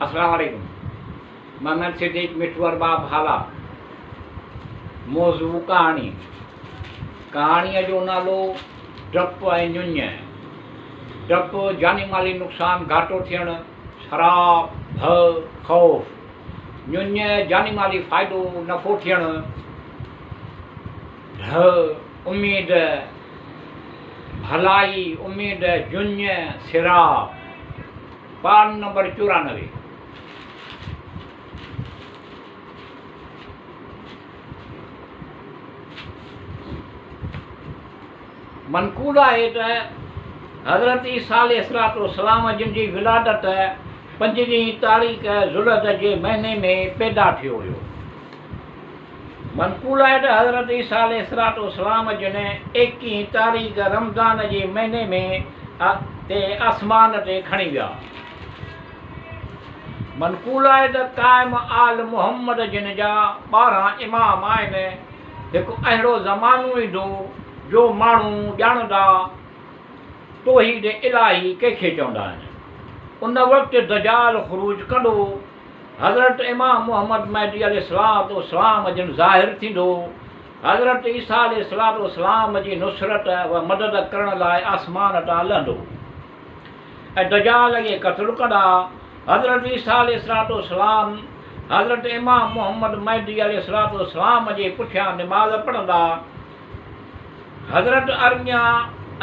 السلام عليڪم محمد صديق مٺو ارباب هالا موضوع ڪهاڻي ڪهاڻيء جو نالو ڊپ ۽ ڃڃ ڊپ جاني مالي نقصان گهاٽو ٿيڻ سراب ڀؤ خوف ڃڃ جاني مالي فائدو نفعو ٿيڻ ڍء اميد ڀلائي اميد جڃ سراب پان نمبر 94. منقول آهي ته حضرت عيسيٰ عليه الصلوة والسلام جن جي ولادت پنجويهين تاريخ ذوالحج جي مهيني ۾ پيدا ٿيو هيو. منقول آهي ته حضرت عيسيٰ عليه الصلوة والسلام جن ايڪيهين تاريخ رمضان جي مهيني ۾ تي آسمان تي کڻي ويا. منقول آهي ته قائم آل محمد جن جا 12 امام آهن. هڪ اهڙو زمانو ايندو جو ماڻهو ڄاڻندا توحيد الاهي ڪنهن کي چوندا آهن. ان وقت دجال خروج ڪندو. حضرت امام محمد مهدي عليه الصلوة والسلام جن ظاهر ٿيندو. حضرت عيسيٰ عليه الصلوة والسلام جي نصرت و مدد ڪرڻ لاء آسمان تان لهندو ۽ دجال کي قتل ڪندا. حضرت عيسيٰ عليه الصلوة والسلام حضرت امام محمد مهدي عليه الصلوة والسلام جي پٺيان نماز پڙهندا. حضرت ارميا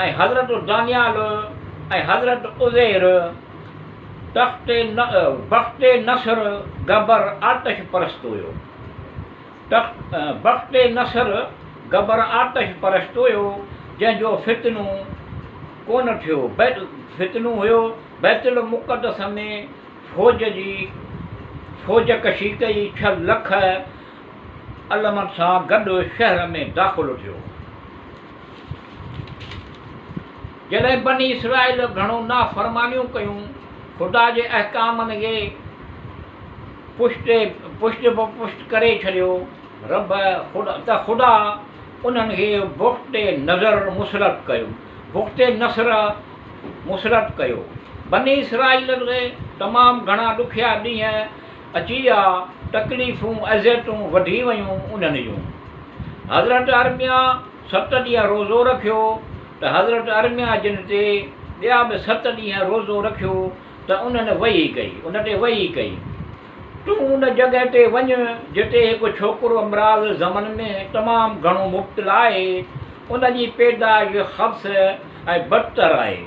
۽ حضرت دانيال ۽ حضرت عزير تخت بخت نصر گبر آتش پرست هيو. بخت نصر گبر آتش پرست هيو، جنهن جو فتنو ڪونه ٿيو. فتنو هيو، بيت المقدس ۾ فوج جي فوج ڪشي ڪئي، 6 لک علمن سان گڏ شهر ۾ داخل ٿيو. جڏهن بني اسرائيل گهڻو نافرمانيون ڪيون، خدا جي احڪامن کي پشت پشت بپشت ڪري ڇڏيو، رب ته خدا انهن کي بخت نظر مسلط ڪيو، بخت نصر مسلط ڪيو. بني اسرائيل تي تمام گهڻا ڏکيا ڏينهن اچي ويا، تڪليفون اذيتون وڌي ويون انهن جون. حضرت ارميا ست ڏينهن روزو رکيو ته حضرت ارميا جن تي ٻيا به ست ڏينهن روزو رکيو ته انهن وحي ڪئي، ان تي وحي ڪئي، تون ان جڳهه تي وڃ جتي هڪ ڇوڪرو امراض زمن ۾ تمام گهڻو مبتلا آهي، ان جي پيدائش خبث ۽ بدتر آهي،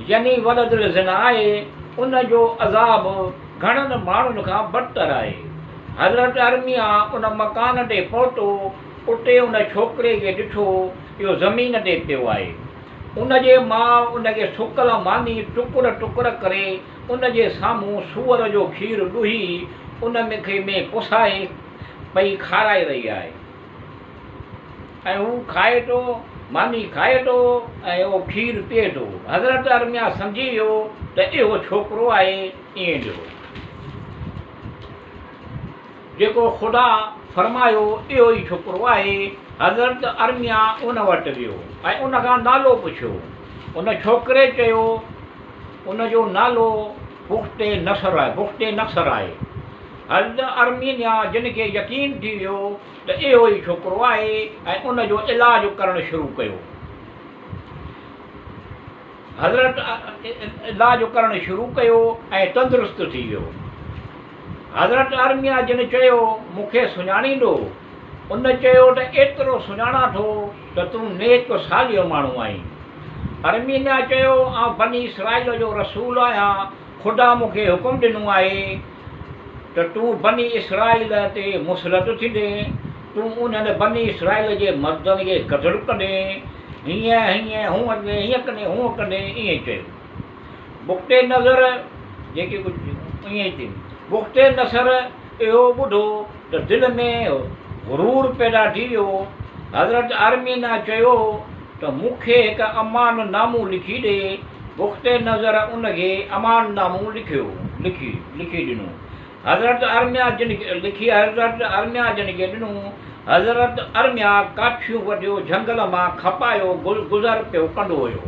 يعني ولد الزنا آهي، ان جو عذاب گهڻن ماڻهن کان بدتر آهي. حضرت ارميا ان مڪان تي پهتو، اتي ان ڇوڪري کي ڏٺو، اهو زمين تي پيو آهي. ان جي ماء ان کي سڪل ماني ٽڪر ٽڪر ڪري ان جي سامهون سوئر جو کير ڏوهي ان کي ۾ پسائي پئي کارائي رهي آهي ۽ هو کائي ٿو، ماني کائي ٿو ۽ اهو کير پيئي ٿو. حضرت ارميا سمجهي ويو ته اهو ڇوڪرو آهي، ائين جو. جيڪو خدا فرمايو اهو ئي ڇوڪرو آهي. حضرت ارميا ان وٽ ويو ۽ ان کان نالو پڇيو. ان ڇوڪري چيو، ان جو نالو بخت نصر آهي، بخت نصر آهي. حضرت ارمينيا جن کي يقين ٿي ويو ته اهو ئي ڇوڪرو آهي ۽ ان جو علاج ڪرڻ شروع ڪيو. حضرت علاج ڪرڻ شروع ڪيو ۽ تندرست ٿي ويو. حضرت ارميا جن چيو، مون کي سڃاڻيندو؟ ان چيو ته ايترو سڃاڻان ٿو ته تون نيڪ صالح ماڻهو آهين. ارمينا چيو، آئون بني اسرائيل جو رسول آهيان، خدا مون کي حڪم ڏنو آهي ته تون بني اسرائيل تي مسلط ٿيندين، تون انهن بني اسرائيل جي مردن کي قتل ڪندين، هيئن هيئن هونء ڪندين، هيئن ڪندين هونء ڪندين، ائين چيو. بخت نظر جيڪي ڪجهه ائين ئي ٿيندو. بخت نصر اهو ٻڌو ته دل ۾ غرور پيدا ٿي ويو. حضرت ارمينا چيو ته مون کي هڪ امان نامو لکي ڏي. بخت نظر ان کي امان نامو لکيو لکي لکي ڏنو. حضرت ارميا جن کي لکي حضرت ارميا جن کي ڏنو. حضرت ارميا ڪاٺيون وڍيو جهنگل مان کپايو گذر پيو ڪندو هيو.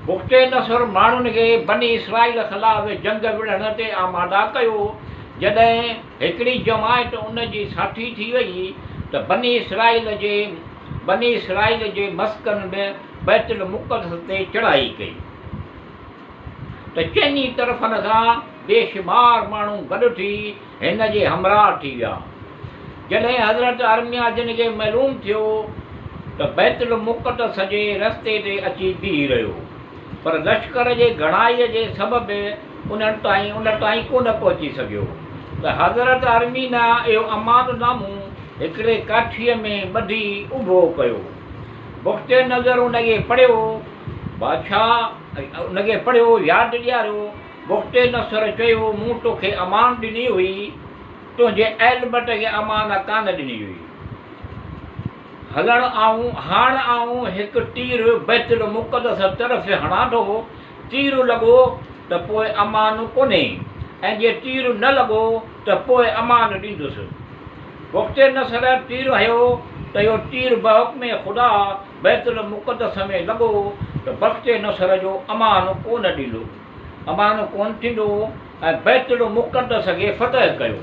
بخت نصر ماڻهن کي بني اسرائيل خلاف جنگ وڙهڻ تي آماده ڪيو. جڏهن هڪڙي جماعت ان جي ساٿي ٿي ويئي ته بني اسرائيل جي بني اسرائيل جي مسڪن بيت المقدس تي چڙهائي ڪئي ته چئني طرفن کان بيشمار ماڻهو گڏ ٿي هن جي همراهه ٿي ويا. جڏهن حضرت ارمياه جن کي معلوم ٿيو ته بيت المقدس جي رستي تي اچي بيهي رهيو، پر لشڪر جي گهڻائيء جي سبب انهن تائين ان تائين ڪونه پهچي سگهيو ته حضرت ارمينا اهو امان نامون هڪڙي ڪاٺيء ۾ ٻڌي اڀو ڪيو. بخت نظر ان کي پڙهيو، بادشاهه ان کي پڙهيو، ياد ڏياريو. بخت نصر چيو، مون توکي امان ڏني هئي، تنهنجي ايلبرٽ کي امان ڪانه ڏني هئي. هلڻ آئون، هاڻ آئون هڪ تير بيت المقدس طرف هڻان ٿو، تير لڳو ته پوء امان ڪونهي ۽ جي تير نه لڳو ته پوء امان ڏيندس. بخت نصر تير هنيو ته اهو تير بحڪم خدا بيت المقدس ۾ لڳو ته بخت نصر جو امان ڪونه ڏيندو، امان ڪونه ٿيندو ۽ بيت المقدس کي فتح ڪيو.